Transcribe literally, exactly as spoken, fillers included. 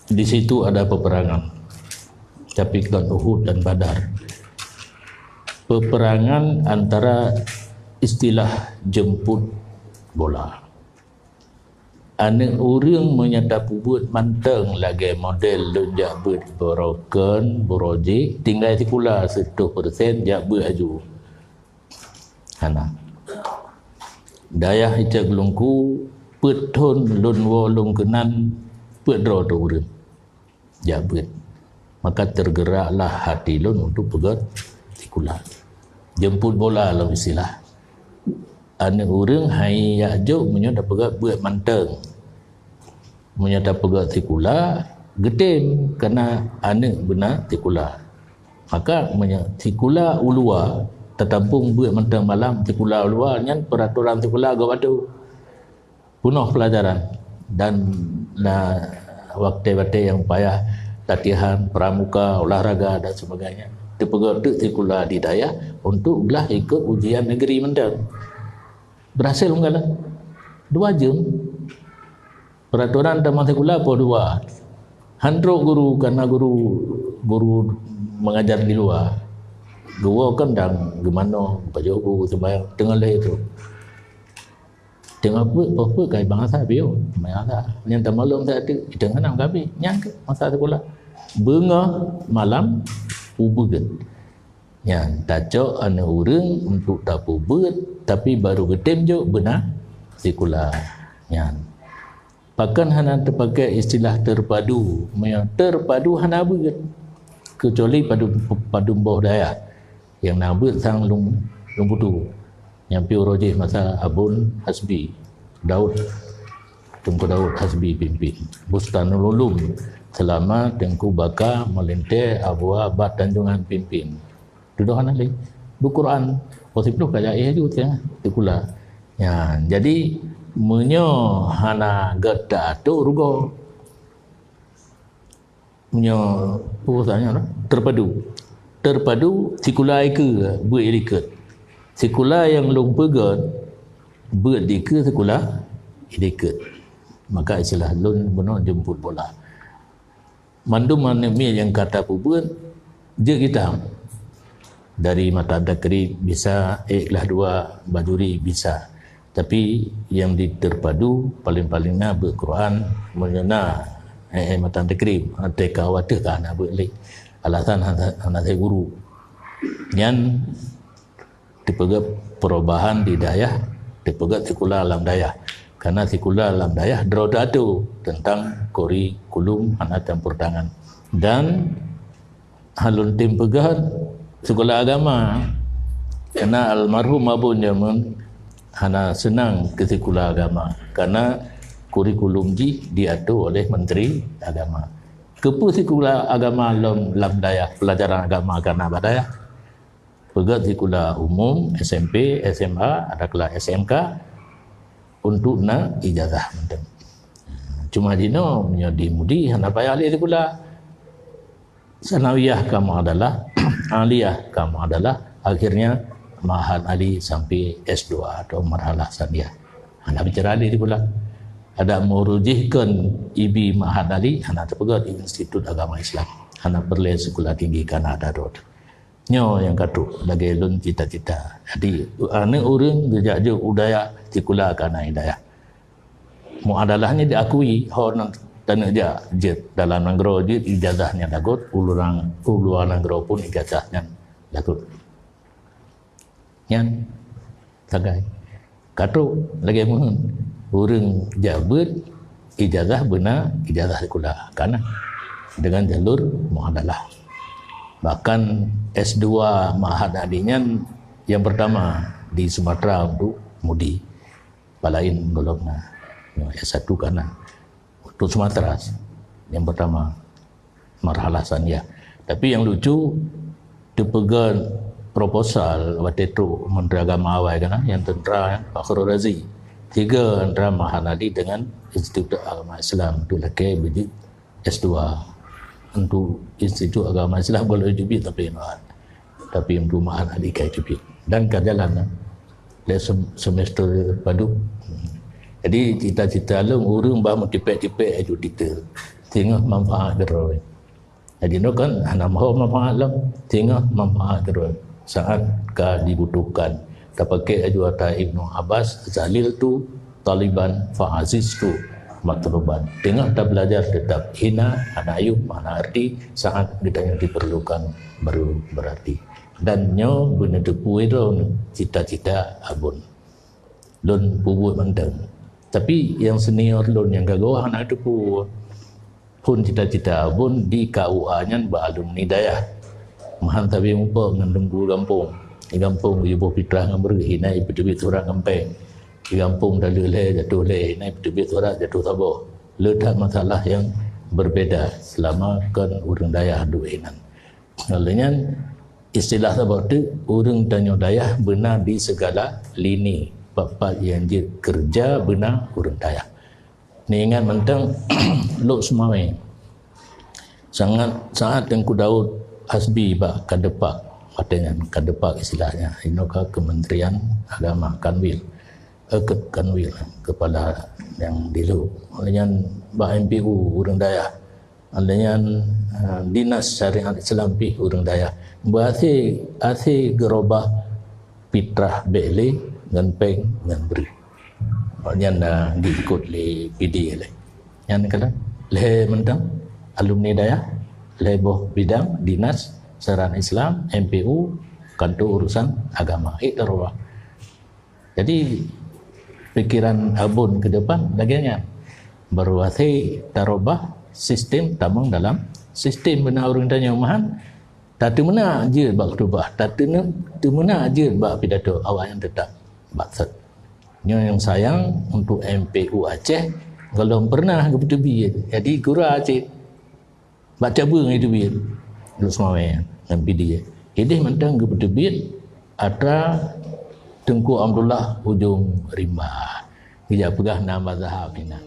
Di situ ada peperangan, tapi kon Uhud dan Badar. Peperangan antara istilah jemput bola. Aneuk ureuëng meunyo tapeubuet mantong lagée model lôn jak beuet buroe kon, buroe jih, tinggai sikula seutoh persen jak beuet aju. Hana. Dayah Icak Lungku, peuet thon lôn woe lôn keunan, peuet droe teuh ureuëng jak beuet. Maka tergeraklah hati lôn untuk peugét sikula. Jemput bola lom istilah. Aneuk ureuëng hai jak jok meunyoe tapeugét beuet mantong. Meunyoe tapeugét sikula, geutem kana aneuk beuna sikula. Maka meunyoe sikula u luwa, tatampong beuet mantong malam sikula u luwa, nyan peraturan sikula gob atu. Peunoh pelajaran dan na waktu-waktu yang payah latihan pramuka, olahraga dan sebagainya. Teupeugét teuk sikula di dayah untuk glah ikut ujian negeri mantong. Berhasil meugalak. Dua jeuem. Peraturan tamat sikula poh dua. Han trok guru karena guru, guru mengajar di luar. Geuwoe kan dang geumanoe, pajoh bu sembahyang teungoh lheueh tu. Teungoh peuet, poh peuet kai bangsa biyo, bangsa. Nyang tamalom saat tu, teungoh nam gabe, nyang ke masa sikula. Beungoh malam, ubeugeut. Nyan tacok aneuk ureuëng untuk tapeubuet, tapi baru geutem jok beuna sikula. Nyan. Pakon hana teupakai istilah terpadu? Meunyoe terpadu hana beuet, kecuali padum, padum boh dayah. Nyang na beuet sang lung, lung putu. Nyang piôh roh jih masa Abon Hasbi, Daud, Teungku Daud Hasbi pimpin. Bustanul Ulum selama Teungku Baka Meulintèe Abua Bat Tanjongan pimpin. Dudoe hana lé. Bu Quran, poh siploh ka jai aju teuh, teuh kula. Nyan, jadi meunyoe hana gét teuatur rugoe. Meunyoe peue urusan nyan, terpadu. Terpadu sikula ikeue beuet likot. Sikula nyang lôn peugét beuet dikeue sikula likot. Maka istilah lôn bunoe jemput bola. Mandum aneuk miet nyang ka tapeubuet jeuet geutam. Dari matan takrib bisa, ék glah dua, bajuri bisa. Tapi nyang di terpadu paléng-paléng na beuet Quran, meunyoe na, eh, eh, matan takrib, TK watèe ka hana beuet lé. Alasan hana, hana asai guru. Nyan teupeugét perubahan di dayah, teupeugét sikula lam dayah. Karena sikula lam dayah droe teuatur tentang kurikulum hana campur tangan. Dan hana lôn tem peugét sikula agama. Karena almarhum Abon jameun hana seunang keu sikula agama. Karena kurikulum jih diatur oleh Menteri Agama. Keupeue sikula agama lom lam dayah, pelajaran agama ka na bak dayah? Peugét sikula umum, SMP, SMA, ada kelas SMK untuk na ijazah mantong. Cuma jinoe meunyoe di Mudi hana payah lé sikula. Sanawiyah ka muadalah, aliyah ka muadalah, akhirnya Ma'had Ali sampai S dua atau marhalah saniyah. Hana bicara lé sikula. Ada meurujihkan ibi Ma'had Ali, hana teupeugét Institut Agama Islam. Hana peureulée sikula tinggi ka na ada dot. Nyoe nyang ka trok lagée lôn cita-cita. Jadi, aneuk ureuëng geujak jok u dayah, sikula ka na i dayah. Muadalah nyan diakui, ho nan taneuk jak jeuet dalam nanggroe jeuet ijazah nyan lagot, u luwa, u luwa nanggroe pun ijazah nyan lagot. Nyan sagai. Ka trok lagée meuheuet. Ureuëng jak beuet ijazah beuna ijazah sikula. Ka na dengan jalur muadalah. Bahkan S dua Ma'had Ali nyan yang pertama di Sumatera untuk Mudi. Palain golom na. S satu ka na. Untuk Sumatera yang pertama. Marhalah saniyah. Tapi yang lucu, teupeugét proposal watée trok Menteri Agama awai ka na, nyang teuntara nyan, Fakhrul Razi. Tiga antara Ma'had Ali dengan Institut Agama Islam tu lakée beujeuet S dua. Untuk Institut Agama Islam kalau jeuet tapi tapi untuk Ma'had Ali ka jeuet. Dan ka jalan lah. Lé sem-, semester padum. Jadi cita-cita lôn ureuëng bah meutipék-tipék aju detail. singoh manfaat keudroe. Jadi nyoe kan hana meuho manfaat lom, singoh manfaat keudroe. Saat ka dibutuhkan, tapaké aju ata Ibnu Abbas, "Zaliltu taliban fa aziztu matluban." Singoh tabelajar teutap hina, hana ayub, hana arti, saat geutanyoe diperlukan baru berarti. Dan nyoe beuneuteupeu droe cita-cita Abon. Lôn peubuet mantong. Tapi nyang senior lôn nyang ka geuh hana teupeu phon cita-cita Abon di K U A nyan bak alumni dayah. Meuhan sabe muphom ngon teungku gampông. Di gampông geuboh pitrah ngon breueh, inan ipeuteubiet surat ngon péng. Di gampông taleuek lhèe jatoh lhèe, inan ipeuteubiet surat jatoh saboh. Le that masalah nyang berbeda selama kon ureueng dayah duek inan. Ngon lheueh nyan, istilah saboh teuk, ureueng tanyoe dayah beuna di segala lini, pat-pat nyang jeuet keureuja beuna ureueng dayah. Neuingat mantong Lhokseumawe. Sangat, saat Teungku Daud Hasbi bak Kadepak, watèe nyan Kadepak istilahnya, inoe ka Kementerian Agama, Kanwil, eh, ke-, Kanwil, kepala nyang di Lhok. Lheueh nyan bak M P U ureueng dayah. Lheueh nyan, eh, Dinas Syariat Islam pih ureueng dayah. Beuaséh, aséh geurobah pitrah bèk lé ngon péng ngon breueh. Awak nyan na diikot lé P D lé. Nyan keunan lhèe mantong alumni dayah, lhèe boh bidang, Dinas Syariat Islam, M P U, Kantor Urusan Agama. Ék taroh. Jadi pikiran Abon ke depan lagèe nyan. Baru aséh tarobah sistem, tamong dalam sistem beuna ureueng tanyoe meuhan. Tateumeunak jeuet bak khutubah, tateumeunak jeuet bak pidato, awak nyan teutap bak set. Nyoe nyang sayang untuk M P U Aceh, gohlom pernah geupeuteubiet. Jadi gura Aceh bak cabeueng iteubiet Lhokseumawe ngon P D. Idéh mantong geupeuteubiet atra Teungku Abdullah Ujong Rimba. Geujak peugah na mazhab inan.